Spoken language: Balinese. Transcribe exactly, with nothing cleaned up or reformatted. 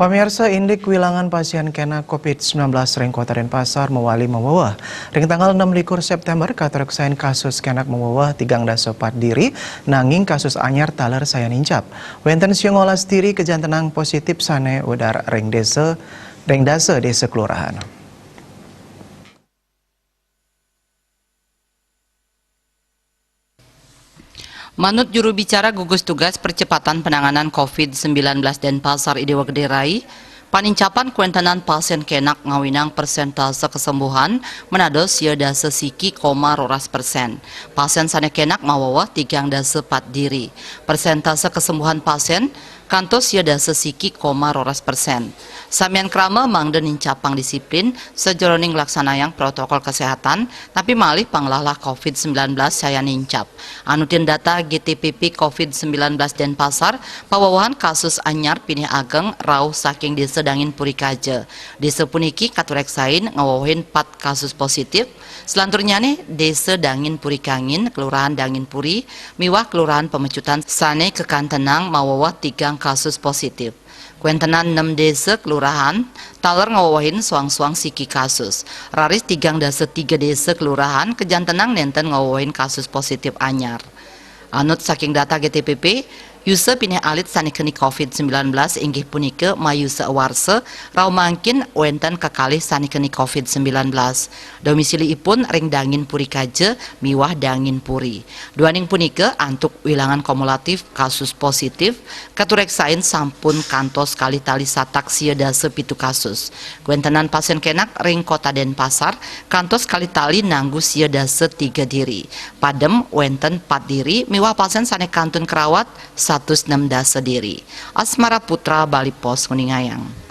Pamirsa, indik wilangan pasien kena covid sembilan belas ring Kota Denpasar mawali maweweh. Ring tanggal enam likur September, katureksain kasus kena maweweh tigang dasa pat diri, nanging kasus anyar taler sayan nincap. Wenten sia ngolas diri kajantenang positif sane udah ring desa, ring dasa desa kelurahan. Manut juru bicara gugus tugas percepatan penanganan covid sembilan belas Denpasar, Ida Wegede Rai, panincapan kwentenan pasien kena ngawinang persentase kesembuhan menado sia dasa siki koma roras persen. Pasien sane kena maweweh tigang dasa pat diri. Persentase kesembuhan pasien kantos sia dasa siki koma roras persen. Samian krama mangda nincapang disiplin sajeroning nglaksanayang protokol kesehatan, napi malih panglahlah covid sembilan belas sayan nincap. Anutin data G T P P covid sembilan belas Denpasar, pawewehan kasus anyar pinih ageng rauh saking Desa Dangin Puri Kaja. Desa puniki katureksain ngawewehin pat kasus positif. Selanturnyane, Desa Dangin Puri Kangin, Kelurahan Dangin Puri, miwah Kelurahan Pemecutan sane kakantenang maweweh tigang kasus positif. Kwentenan nem desa kelurahan taler ngawewehin soang-soang siki kasus. Raris tigang dasa tiga desa kelurahan kajantenang nenten ngawewehin kasus positif anyar. Anut saking data G T P P, yusa pinih alit sane keni covid sembilan belas inggih punika mayusa awarsa, rauh mangkin wenten kekalih sane keni covid sembilan belas. Domisiliipun ring Dangin Puri Kaja miwah Dangin Puri. Duaning punika, antuk wilangan kumulatif kasus positif katureksain sampun kantos kalih tali satak sia dasa pitu kasus. Kwentenan pasien kena ring Kota Denpasar kantos kalih tali nanggu sia dasa tiga diri. Padem wenten pat diri miwah pasien sane kantun kerawat satus nem dasa diri. Asmara Putra, Bali Post, nguningayang.